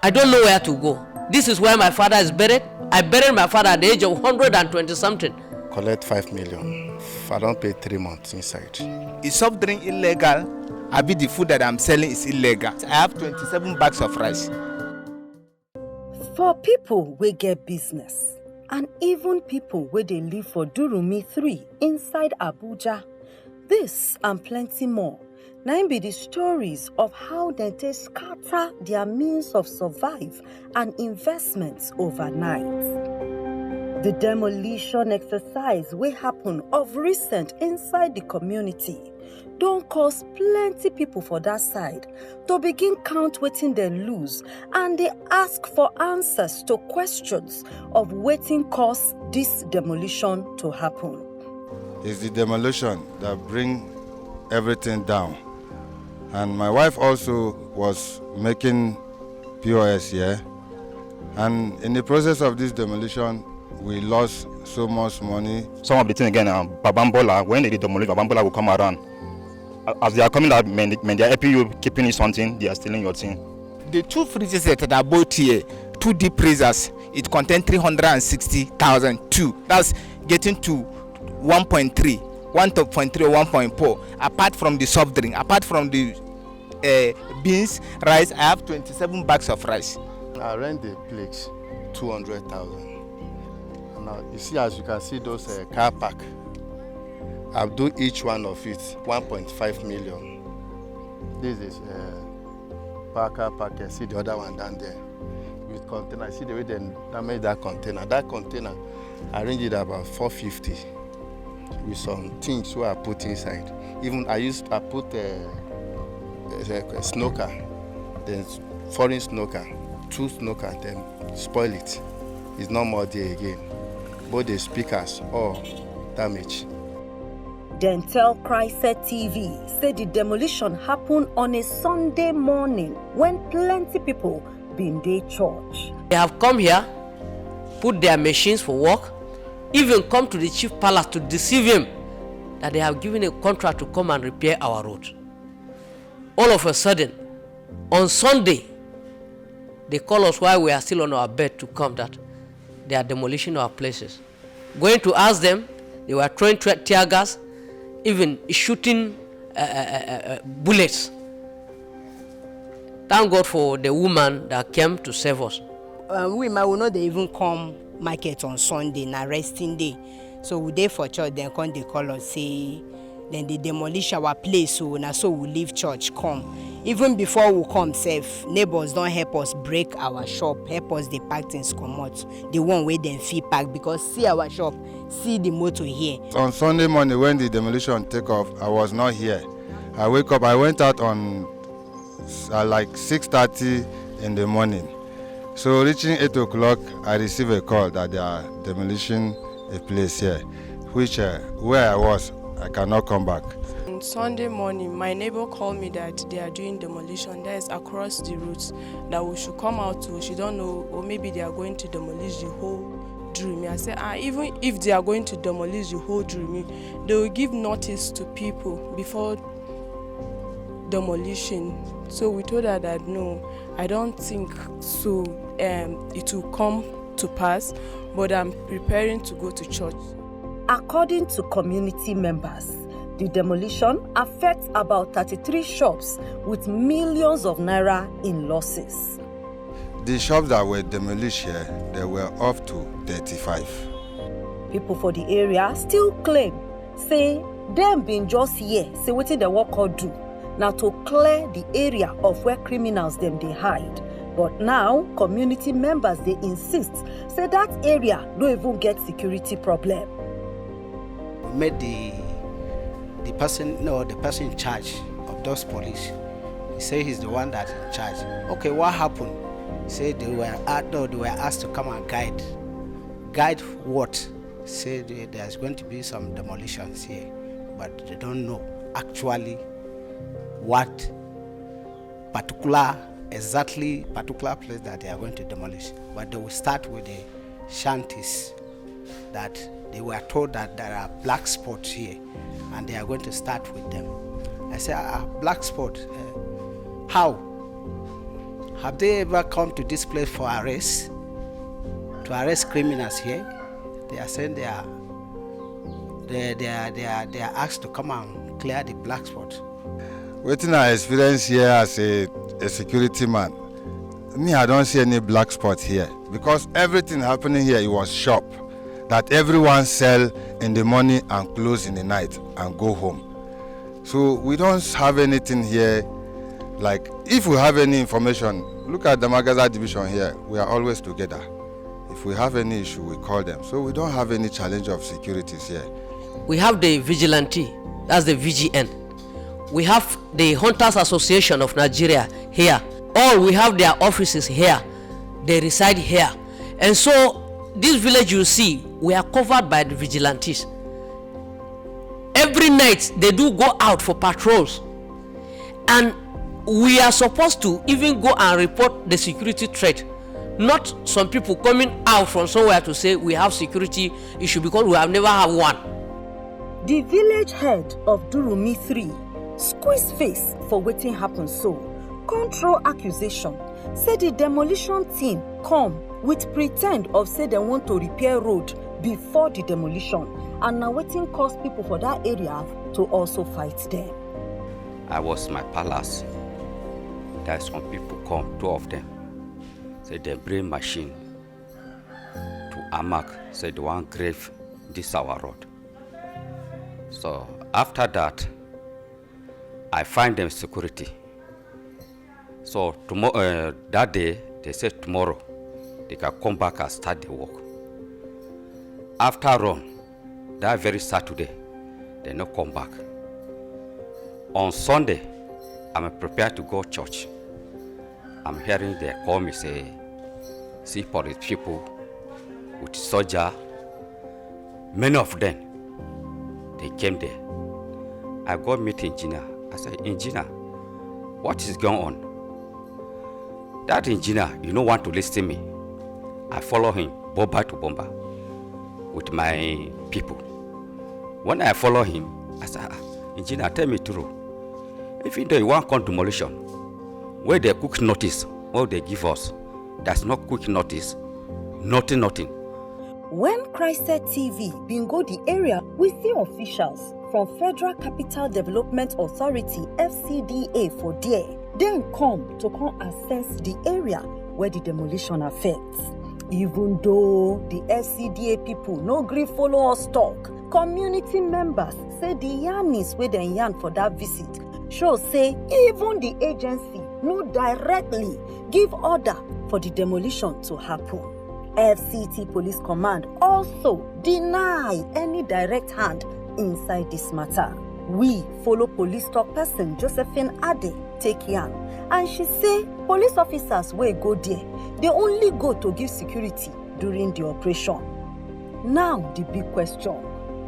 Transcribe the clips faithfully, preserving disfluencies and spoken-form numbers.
I don't know where to go. This is where my father is buried. I buried my father at the age of hundred and twenty something. Collect five million. I don pay three months inside. Is soft drink illegal? Abi the food that I'm selling is illegal? I have twenty-seven bags of rice. For people wey get business and even people wey dey live for Durumi three inside Abuja, this and plenty more na im be the stories of how dem take scatter their means of survive and investments overnight. The demolition exercise wey happen of recent inside the community don cause plenty people for that side to begin count wetin dem lose and dey ask for answers to questions of wetin cause this demolition to happen. It's the demolition that bring everything down. And my wife also was making P O S here. And in the process of this demolition, we lost so much money. Some of the thing again, um, Babambola, when they did demolition, Babambola will come around. A- As they are coming out, when, when they are helping you, keeping you something, they are stealing your thing. The two fridges that are both here, two deep freezers, it contains three hundred sixty thousand two. That's getting to one point three, one point three or one point four. Apart from the soft drink, apart from the uh, beans, rice, I have twenty-seven bags of rice. I rent the place two hundred thousand. Now, you see, as you can see, those uh, car park, I've do each one of it one point five million. This is uh, park, car park. I see the other one down there with container. See the way they damage that container. That container, I arrange it about four fifty with some things wey I put inside. Even I used, I put a, a, a snow car, then foreign snow car, two snow car, then spoil it. It's not more there again. Both the speakers all damage. Dem tell Christ T V say the demolition happen on a Sunday morning when plenty people bin dey church. They have come here, put their machines for work, even come to the chief palace to deceive him that they have given a contract to come and repair our road. All of a sudden, on Sunday, they call us while we are still on our bed to come that they are demolishing our places. Going to ask them, they were throwing tra- tear gas, even shooting uh, uh, uh, uh, bullets. Thank God for the woman that came to save us. Um, we ma we no dey even come market on Sunday, na resting day. So we dey for church, dem come dey call us say dem dey demolish our place, so na so we leave church come. Even before we come sef, neighbors don help us break our shop, help us dey pack things comot, the one wey dem fit pack, because see our shop, see the motor here. On Sunday morning, when the demolition take off, I was not here. I wake up, I went out on uh, like six thirty in the morning. So reaching eight o'clock, I received a call that they are demolishing a place here, which uh, where I was, I cannot come back. On Sunday morning, my neighbor called me that they are doing demolition. That is across the route. That we should come out to. She don't know, or maybe they are going to demolish the whole Durumi. I said, ah, even if they are going to demolish the whole Durumi, they will give notice to people before demolition. So we told her that no, I don't think so. Um, it will come to pass, but I'm preparing to go to church. According to community members, the demolition affects about thirty-three shops with millions of naira in losses. The shops that were demolished here, they were up to thirty-five. People for the area still claim say dem bin just hear say wetin dem wan come do na to clear the area of where criminals dem dey hide. But now, community members dey insist say that area no even get security problem. Met the the person, no, the person in charge of those police. He say he's the one that in charge. Okay, what happened? He said they were asked, no, they were asked to come and guide. Guide what? Say they, there's going to be some demolitions here, but they don't know actually what particular, exactly particular place that they are going to demolish. But they will start with the shanties that they were told that there are black spots here and they are going to start with them. I say, ah, black spot, uh, how? Have they ever come to this place for arrest? To arrest criminals here? They are saying they are they, they are they are they are asked to come and clear the black spot. Wetin I experience here as a, a security man, me, I don't see any black spot here, because everything happening here, it was shop that everyone sell in the morning and close in the night and go home. So we don't have anything here. Like, if we have any information, look at the Magaza division here. We are always together. If we have any issue, we call them. So we don't have any challenge of securities here. We have the vigilante, that's the V G N. We have the Hunters Association of Nigeria here. All we have their offices here. They reside here. And so this village you see, we are covered by the vigilantes. Every night they do go out for patrols. And we are supposed to even go and report the security threat. Not some people coming out from somewhere to say we have security issue, because we have never had one. The village head of Durumi three squeeze face for wetin happen so, control accusation, say the demolition team come with pretend of say dem want to repair road before the demolition, and na wetin cause people for that area to also fight them. I was my palace. There some people come, two of them. Say they bring machine to Amak, say they want grave this our road. So after that, I find them security. So tomorrow, uh, that day, they said tomorrow they can come back and start the work. After run, that very Saturday, they no come back. On Sunday, I'm prepared to go church. I'm hearing they call me say, see police people with soldier, many of them, they came there. I go meet engineer. I say, engineer, what is going on? That engineer, you no want to listen me. I follow him, bomba to bomba, with my people. When I follow him, I say, ah, engineer, tell me true. Even though you want come demolition, where they quick notice, what they give us, that's not quick notice, nothing, nothing. When Christ T V bin go the area, we see officials from Federal Capital Development Authority, F C D A, for there. Dem come to come assess the area where the demolition affect. Even though the F C D A people no gree follow us talk, community members say the yarnings wey dem yarn for that visit show say even the agency no directly give order for the demolition to happen. F C T Police Command also deny any direct hand inside this matter. We follow police talk person Josephine Ade take yarn, and she say police officers wey go there dey only go to give security during the operation. Now the big question,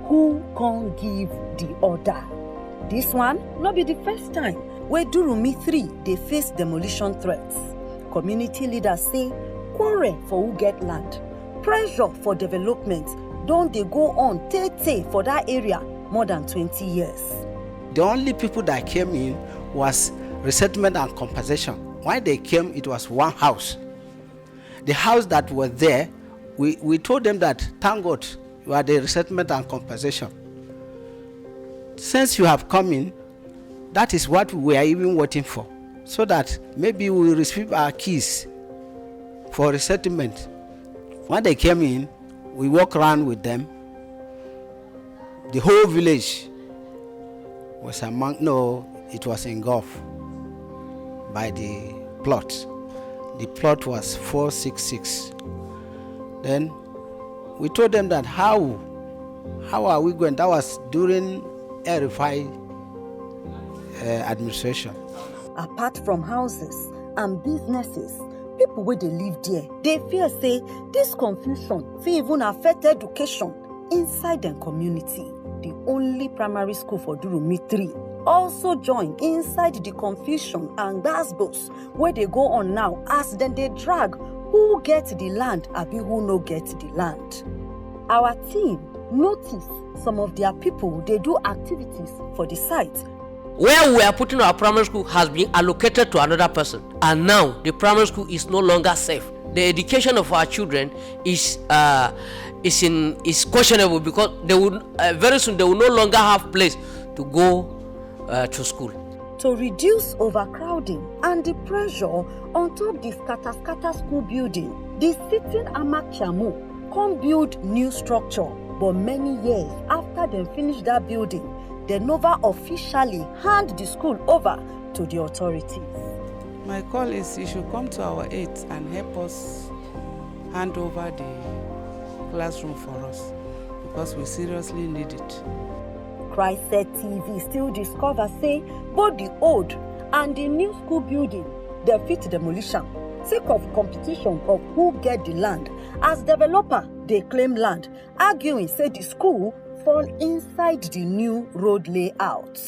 who come give the order? This one no be the first time wey Durumi three dey face demolition threats. Community leaders say quarrel for who get land, pressure for development don dey go on tey tey for that area more than twenty years. The only people that came in was resettlement and compensation. When they came, it was one house. The house that was there, we, we told them that, thank God, you are the resettlement and compensation. Since you have come in, that is what we were even waiting for, so that maybe we will receive our keys for resettlement. When they came in, we walk around with them. The whole village was among, no, it was engulfed by the plot. The plot was four six six. Then we told them that how, how are we going? That was during Erifai uh, administration. Apart from houses and businesses, people wey dey live there dey fear say this confusion fit even affect education inside dem community. The only primary school for Durumi three also join inside the confusion and gbasgbos wey dey go on now as dem dey drag who get the land abi who no get the land. Our team notice some of their people dey do activities for the site. Where we are putting our primary school has been allocated to another person, and now the primary school is no longer safe. The education of our children is uh, is in is questionable, because they will uh, very soon they will no longer have place to go uh, to school. To reduce overcrowding and the pressure on top the scatter scatter school building, the sitting Amak Chamu come build new structure. But many years after dem finish that building, dem never officially hand the school over to the authorities. My call is you should come to our aid and help us hand over the classroom for us, because we seriously need it. Christset T V still discover say both the old and the new school building dey fit demolition sake of competition of who get the land, as developer dey claim land, arguing say the school fall inside the new road layout.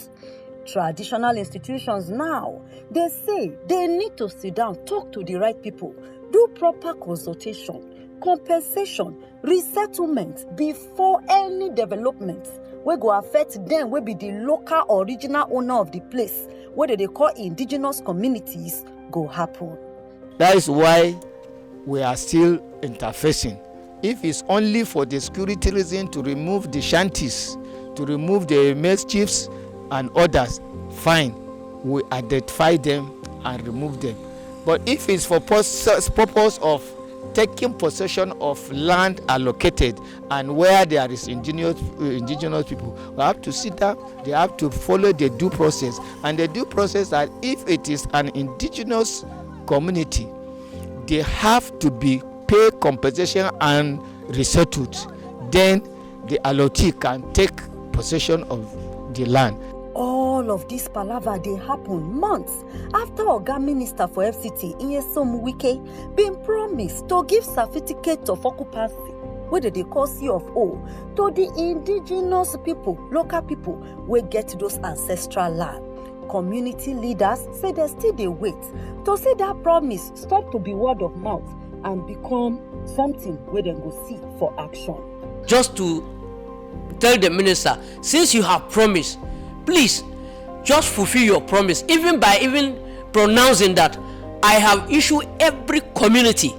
Traditional institutions now dey say they need to sit down, talk to the right people, do proper consultation, compensation, resettlement before any development wey go affect dem wey be the local original owner of the place wey dem dey call indigenous communities go happen. That is why we are still interfacing. If it's only for the security reason to remove the shanties, to remove the maize chiefs and others, fine, we identify them and remove them. But if it's for pos- purpose of taking possession of land allocated and where there is indigenous, indigenous people, we have to sit down. They have to follow the due process, and the due process that if it is an indigenous community, they have to be pay compensation and resettled. Then the allottee can take possession of the land. All of this palava dey happen months after Oga Minister for F C T, Nyesom Wike, bin promise to give certificate of occupancy wey dem dey call C of O to the indigenous people, local people wey get those ancestral land. Community leaders say dem still dey wait to see that promise stop to be word of mouth and become something wey dem go see for action. Just to tell the minister, since you have promised, please just fulfill your promise, even by even pronouncing that I have issued every community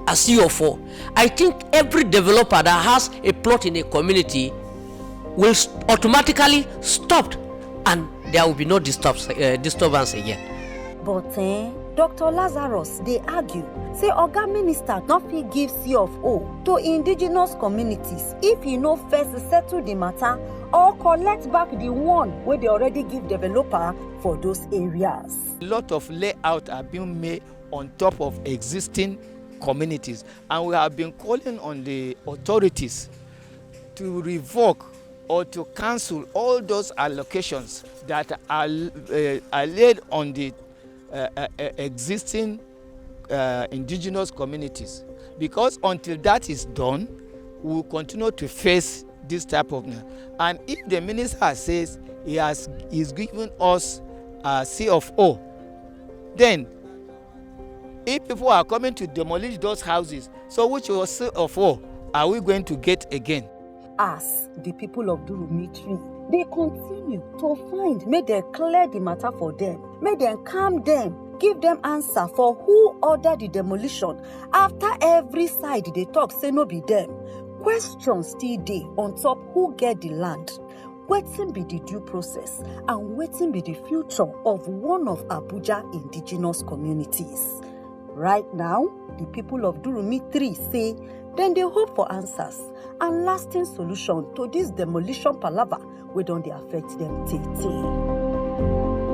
a C of O. I think every developer that has a plot in a community will s- automatically stop, and there will be no disturb, uh, disturbance again. But eh, Doctor Lazarus dey argue say Oga Minister no fit give C of O to indigenous communities if e no first settle the matter or collect back the one wey dem already give developer for those areas. A lot of layout are being made on top of existing communities, and we have been calling on the authorities to revoke or to cancel all those allocations that are, uh, are laid on the uh, uh, uh, existing uh, indigenous communities, because until that is done, we will continue to face this type of thing. And if the minister says he has is giving us a C of O, then if people are coming to demolish those houses, so which C of O are we going to get again? As the people of Durumi three dey continue to find make dem clear the matter for them, make dem calm them, give them answer for who order the demolition after every side dey talk say no be them. Questions still dey on top who get the land, wetin be the due process, and wetin be the future of one of Abuja indigenous communities. Right now, the people of Durumi three say dem dey hope for answers and lasting solution to this demolition palava wey don dey affect them tey tey.